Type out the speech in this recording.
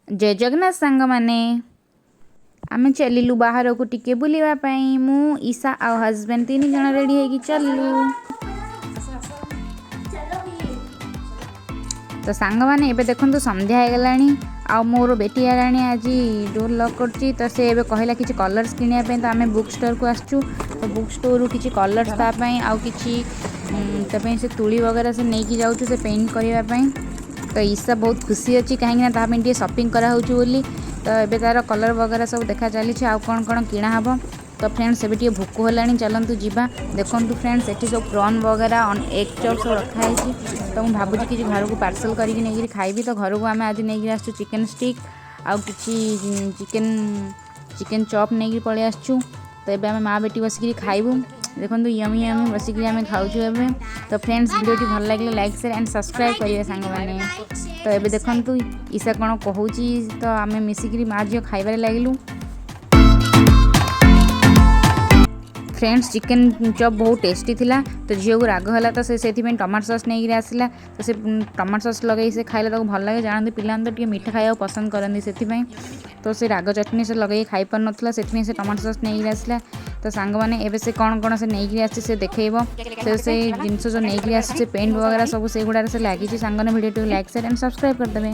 ଜୟ ଜଗନ୍ନାଥ ସାଙ୍ଗମାନେ। ଆମେ ଚାଲିଲୁ ବାହାରକୁ ଟିକେ ବୁଲିବା ପାଇଁ। ମୁଁ, ଈଶା ଆଉ ହଜବେଣ୍ଡ ତିନି ଜଣ ରେଡ଼ି ହେଇକି ଚାଲିଲୁ। ତ ସାଙ୍ଗମାନେ, ଏବେ ଦେଖନ୍ତୁ ସନ୍ଧ୍ୟା ହେଇଗଲାଣି ଆଉ ମୋର ବେଟି ଆରାଣୀ ଆଜି ଡୋର୍ ଲକ୍ କରୁଛି। ତ ସେ ଏବେ କହିଲା କିଛି କଲର୍ସ କିଣିବା ପାଇଁ, ତ ଆମେ ବୁକ୍ ଷ୍ଟୋର୍କୁ ଆସିଛୁ। ତ ବୁକ୍ ଷ୍ଟୋର୍ରୁ କିଛି କଲର୍ସ ତା ପାଇଁ ଆଉ କିଛି ତା ପାଇଁ ସେ ତୁଳି ବଗେରା ସେ ନେଇକି ଯାଉଛୁ ସେ ପେଣ୍ଟ କରିବା ପାଇଁ। ତ ଈଶା ବହୁତ ଖୁସି ଅଛି, କାହିଁକିନା ତା ପାଇଁ ଟିକେ ସପିଂ କରାହେଉଛି ବୋଲି। ତ ଏବେ ତା'ର କଲର୍ ବଗେରା ସବୁ ଦେଖା ଚାଲିଛି ଆଉ କ'ଣ କ'ଣ କିଣା ହେବ। ତ ଫ୍ରେଣ୍ଡସ୍, ଏବେ ଟିକେ ଭୋକ ହେଲାଣି, ଚାଲନ୍ତୁ ଯିବା। ଦେଖନ୍ତୁ ଫ୍ରେଣ୍ଡସ୍, ଏଠି ସବୁ ପ୍ରନ୍ ବଗେରା, ଏଗ୍ ଚପ୍ ସବୁ ରଖାହେଇଛି। ତ ମୁଁ ଭାବୁଛି କିଛି ଘରକୁ ପାର୍ସଲ୍ କରିକି ନେଇକିରି ଖାଇବି। ତ ଘରକୁ ଆମେ ଆଜି ନେଇକିରି ଆସିଛୁ ଚିକେନ୍ ଷ୍ଟିକ୍ ଆଉ କିଛି ଚିକେନ୍ ଚପ୍ ନେଇକିରି ପଳେଇ ଆସିଛୁ। ତ ଏବେ ଆମେ ମା ବେଟି ବସିକିରି ଖାଇବୁ। ଦେଖନ୍ତୁ, ୟମି ୟମି ବସିକିରି ଆମେ ଖାଉଛୁ ଏବେ। ତ ଫ୍ରେଣ୍ଡସ୍, ଭିଡ଼ିଓଟି ଭଲ ଲାଗିଲେ ଲାଇକ୍, ସେୟାର ଆଣ୍ଡ ସବସ୍କ୍ରାଇବ୍ କରିବେ ସାଙ୍ଗମାନେ। ତ ଏବେ ଦେଖନ୍ତୁ ଈଶା କ'ଣ କହୁଛି। ତ ଆମେ ମିଶିକିରି ମା ଝିଅ ଖାଇବାରେ ଲାଗିଲୁ। ଫ୍ରେଣ୍ଡସ୍, ଚିକେନ୍ ଚପ୍ ବହୁତ ଟେଷ୍ଟି ଥିଲା। ତ ଝିଅକୁ ରାଗ ହେଲା, ତ ସେ ସେଥିପାଇଁ ଟମାଟୋ ସସ୍ ନେଇକିରି ଆସିଲା। ତ ସେ ଟମାଟୋ ସସ୍ ଲଗେଇ ସେ ଖାଇଲେ, ତାକୁ ଭଲ ଲାଗେ। ଜାଣନ୍ତି, ପିଲାମାନେ ତ ଟିକେ ମିଠା ଖାଇବାକୁ ପସନ୍ଦ କରନ୍ତି, ସେଥିପାଇଁ ତ ସେ ରାଗ ଚଟଣି ସେ ଲଗେଇକି ଖାଇପାରୁନଥିଲା, ସେଥିପାଇଁ ସେ ଟମାଟୋ ସସ୍ ନେଇକିରି ଆସିଲା। ତ ସାଙ୍ଗମାନେ, ଏବେ ସେ କ'ଣ କ'ଣ ସେ ନେଇକିରି ଆସିଛି ସେ ଦେଖେଇବ। ସେ ସେଇ ଜିନିଷ ଯେଉଁ ନେଇକିରି ଆସିଛି, ପେଣ୍ଟ ବଗେରା ସବୁ ସେଇଗୁଡ଼ାରେ ସେ ଲାଗିଛି। ସାଙ୍ଗମାନେ, ଭିଡ଼ିଓଟିକୁ ଲାଇକ୍, ସେୟାର ଆଣ୍ଡ ସବସ୍କ୍ରାଇବ୍ କରିଦେବେ।